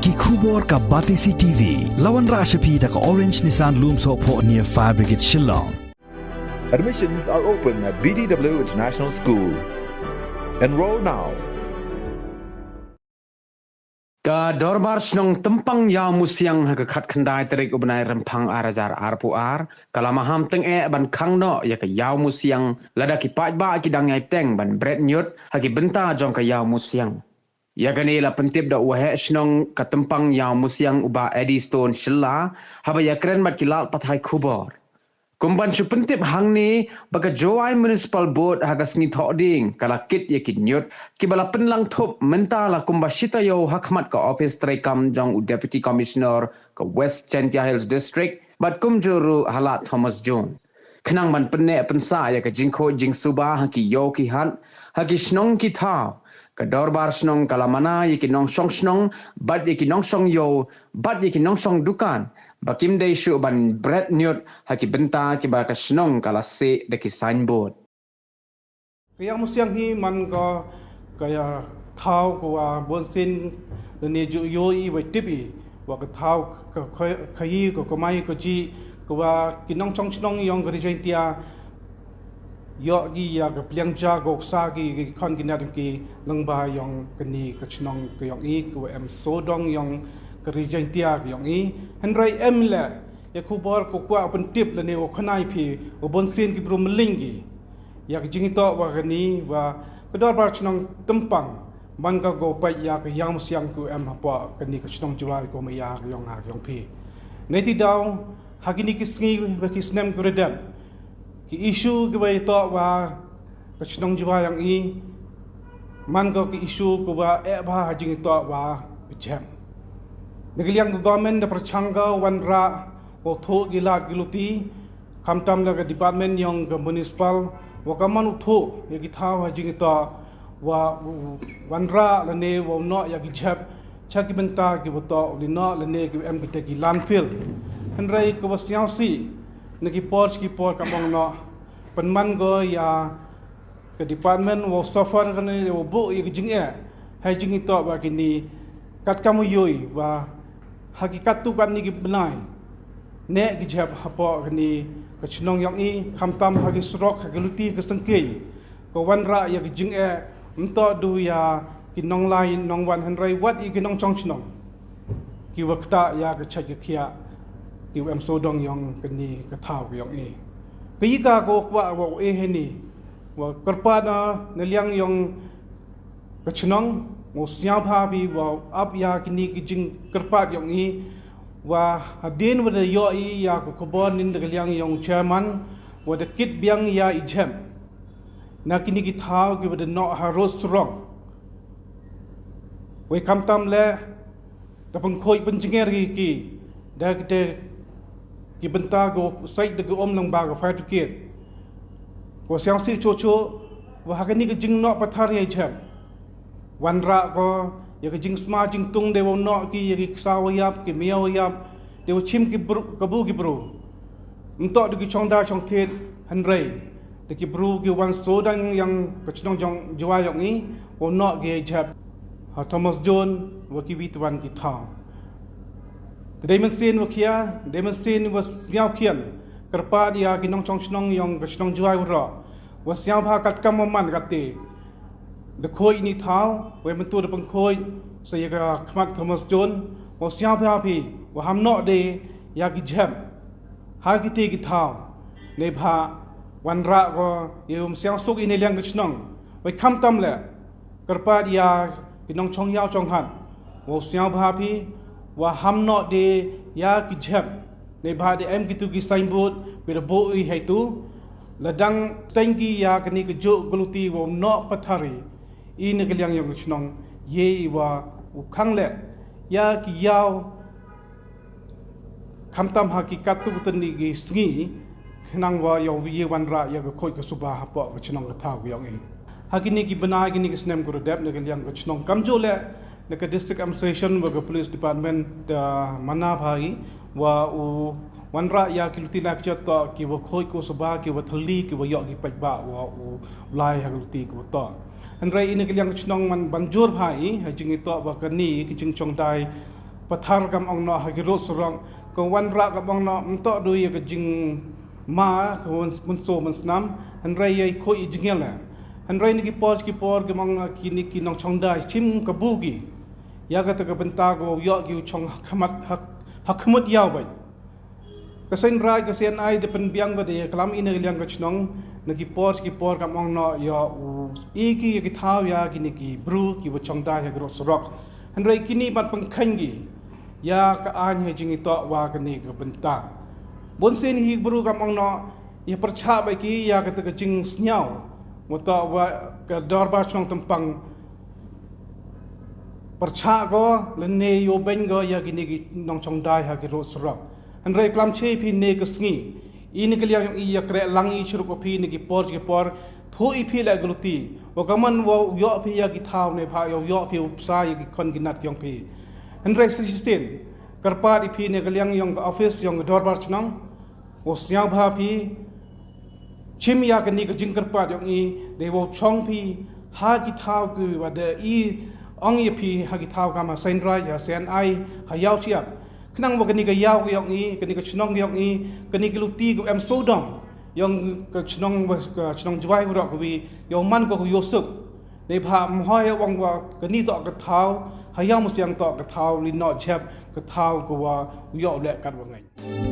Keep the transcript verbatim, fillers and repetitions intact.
Ki khubor ka Batesi T V. La wanrah sha phi da ka Orange Nissan Lumsohphoh near Fire Brigade Shillong. Admissions are open at B D W International School. Enroll now. Ka Dorbar Shnong Tympang Ïawmusiang ha ka khatkhyndai tarik u bnai Rymphang ar hajar arphew ar ka la maham tyngeh ban khang noh ïa ka Ïawmusiang lada ki paidbah ki dang ïai teng ban bret ñiut ha ki bynta jong ka Ïawmusiang. Ïa kane la pyntip da u Waheh Shnong ka Tympang Ïawmusiang u Bah Eddie Stone Shylla haba ïakren bad ki lad pathai khubor. Kum ban shu pyntip hangne ba ka Jowai Municipal Board ha ka sngi Thohdieng ka la kit ïa ki ñiut kiba la pynlang thup mynta la kumba shi taïew ha khmat ka ophis treikam jong u Deputy Commissioner ka West Jaintia Hills District bad kumjuh ruh ha Lad Thomas Jones. Khnang ban pynneh pynsah ïa ka jingkhuid jingsuba ha ki ïew ki hat, ha ki shnong ki thaw, ka Dorbar Shnong ka la mana ïa ki nongshong shnong bad ïa ki nongshong ïew bad ïa ki nongshong dukan ba kim dei shuh ban bret ñiut ha ki bynta kiba ka shnong ka la seh da ki signboard. Ka Ïawmusiang hi man ka ka ïa thaw ka wa bun sien lane ju ïohi wa tip i wa ka thaw ka khaïi ka kamai ka jih ka wa ki nongshong shnong ïong ka Ri Jaintia ïoh ki ïa ka pliang ja ka uksa ki ki khon ki nat ki lyngba ïong kani ka shnong ka ïong i ka wa em sawdong ïong ka Ri Jaintia ka ïong i. Hynrei em leh ïa khubor ka kwah pyntip lane wa khana i phi wa bun sien ki bru mling ki ïa ka jingitoh wa kani wa ka Dorbar Shnong Tympang man ka go peit ïa ka Ïawmusiang ka em hapoh kani ka shnong Jowai ka ma ïa ka ïong ha ka ïong phi. Neti daw ha kini ki sngi wa ki snem ka ri dep ki issue ki wa ïatoh wa ka shnong Jowai ïong i man ka ki issue ka wa eh bha ha jingitoh wa ka jhem. Na ka liang ka government da pyrshang ka wanrah wa thoh ki lad ki luti khamtam la ka department ïong ka municipal wa ka man u thoh ïa ki thaw ha jingitoh wa wanrah lane wa u noh ïa ki jhep cha ki bynta ki wa toh u li noh lane ki em ki te ki landfill. Hynrei ka wa sngewsih na ki por ki por ka mong noh pynman go ïa ka department wa suffer kane wa buh ïa ka jingeh ha jingitoh wa kini katkam u ïohi wa ha ki katto katne ki bnai ne ki jhep hapoh kani ka shnong ïong i khamtam ha ki surok ha ki luti ka sengkeiñ ka wanrah ïa ka jingeh mtoh du ïa ki nonglai nongwan hynrei wat ïa ki nongchong shnong ki wa ktah ïa ka chait ka khiah ki wa em sawdong ïong kani ka thaw ka ïong i. Ka ïa ka ka wa kwah wa u eh heni wa kyrpad na liang ïong ka shnong wa u sngewbha phi wa u ap ïa kini ki jingkyrpad ïong i wa hadien wa da ïoh i ïa ka khubor nin da ka liang ïong chairman wa da kit biang ïa i jhep na kini ki thaw ki wa da noh ha rus surok. Wei khamtam leh da pynkhuid pynjnger ki ki da ki te ki bynta ko sait da ki um lang ba ka fire brigade. Ko siang si cho cho wa ha kani ka jingnoh pathar ïa jhep wanrah ko ïa ka jingsma jingtung de wa noh ki ïa ki ksaw ïap ki miaw ïap de wa chim ki bru ka bu ki bru. Mtoh da ki chong da chong thied hynrei da ki bru ki wan so dang ïa ka chnong jong Jowai ïong i wa noh ki ïa jhep ha Thomas John wa ki wi twan ki thaw. Te dei mynsiem wa khia dei mynsiem wa sñiaw khian kyrpad ïa ki nongchong chnong ïong ka chnong Jowai waroh wa sñiaw bha katkam wa man kate. Da khuid ini thaw wei mynta da pynkhuid sa ïa ka khmat Thomas John wa sñiaw bha phi wa ham noh de ïa ki jhep ha kite ki thaw. Neibhah wanrah ko ïa um siang suk ini liang ka chnong wei khamtam leh kyrpad ïa ki nongchong ïaw chong hat wa u sñiaw bha phi wa ham noh de ïa ki jhep. Neibhah de em kitu ki signboard phi da buh i haitu la dang teng ki ïa kani ka juk ka luti wa u noh pathari i na ka liang ïong ka chnong ïe i wa u khang leh ïa ki ïaw khamtam ha ki katto katne ki sngi khnang wa ïa u ïe wanrah ïa ka khuid ka suba hapoh ka chnong ka thaw ka ïong i. Ha kini ki bnai kini ki snem ka ru dep na ka liang ka chnong kamjooh leh na ka district administration wa ka police department da mana bha i wa u wanrah ïa ki luti la ki jot toh ki wa khuid ka suba ki wa thylli ki wa ïoh ki paidbah wa u lai ha ka luti ki wa toh. Hynrei i na ka liang ka chnong man ban jur bha i ha jingitoh wa kani ki jingchong dai pathar kam ong noh ha ki rud surok, ka wanrah kam ong noh ym toh du ïa ka jingma ka wan mynso mynsnam, hynrei ïa i khuid i jingïaleh. Hynrei na ki por ki por kam ong noh kine ki nongchongdai shim kabu ki ïa kata ka bynta ka wow ïoh ki u chong ha khmat ha, ha khmut ïaw bad ka seng raij ka seng ai da pynbiang ba da ïa klam ine ka liang ka chnong na ki por ki por kam ong noh ïa u i ki ïa ki thaw ïa kine ki bru ki wa chongdai ha ki rud surok. Hynrei kine ban pynkheiñ ki ïa ka aiñ ha jingitoh wa kane ka bynta. Bun sien hi bru kam ong noh ïa pyrchah ba ki ïa kata ka jingsngew wa toh wa ka dorbar chnong Tympang pyrchah ko lane ïoh beiñ ko ïa kine ki nongchongdai ha ki rud surok. Hynrei klam che phi ne ka sngi ine ka liang ïong i ïa kreh lang i shurup phi ne ki por ki por thu i phi la ka luti wa ka man wa ïoh phi ïa ki thaw ne pha ïoh ïoh phi u psa ïa ki khon ki nat ïong phi. Hynrei shisien kyrpad i phi ne ka liang ïong ka office ïong ka dorbar chnong u sngewbha phi chim ïa kane ka jingkyrpad ïong i dei wow chong phi ha ki thaw ki wa da i ong ïa phi ha ki thaw kam ha seng raij ha seng ai ha ïaw siap. Khnang wa kane ka ïaw ka ïong i kane ka chnong ka ïong i kane ka luti ka em sodong ïong ka chnong wa ka chnong Jwai u rok ka wi ïong man ko ka ïosuk. Dei pha mhoi ïa ong wa kane toh ka thaw ha ïaw musiang toh ka thaw li noh jep ka thaw ka wa u ïoh leh kat wa ngaiñ.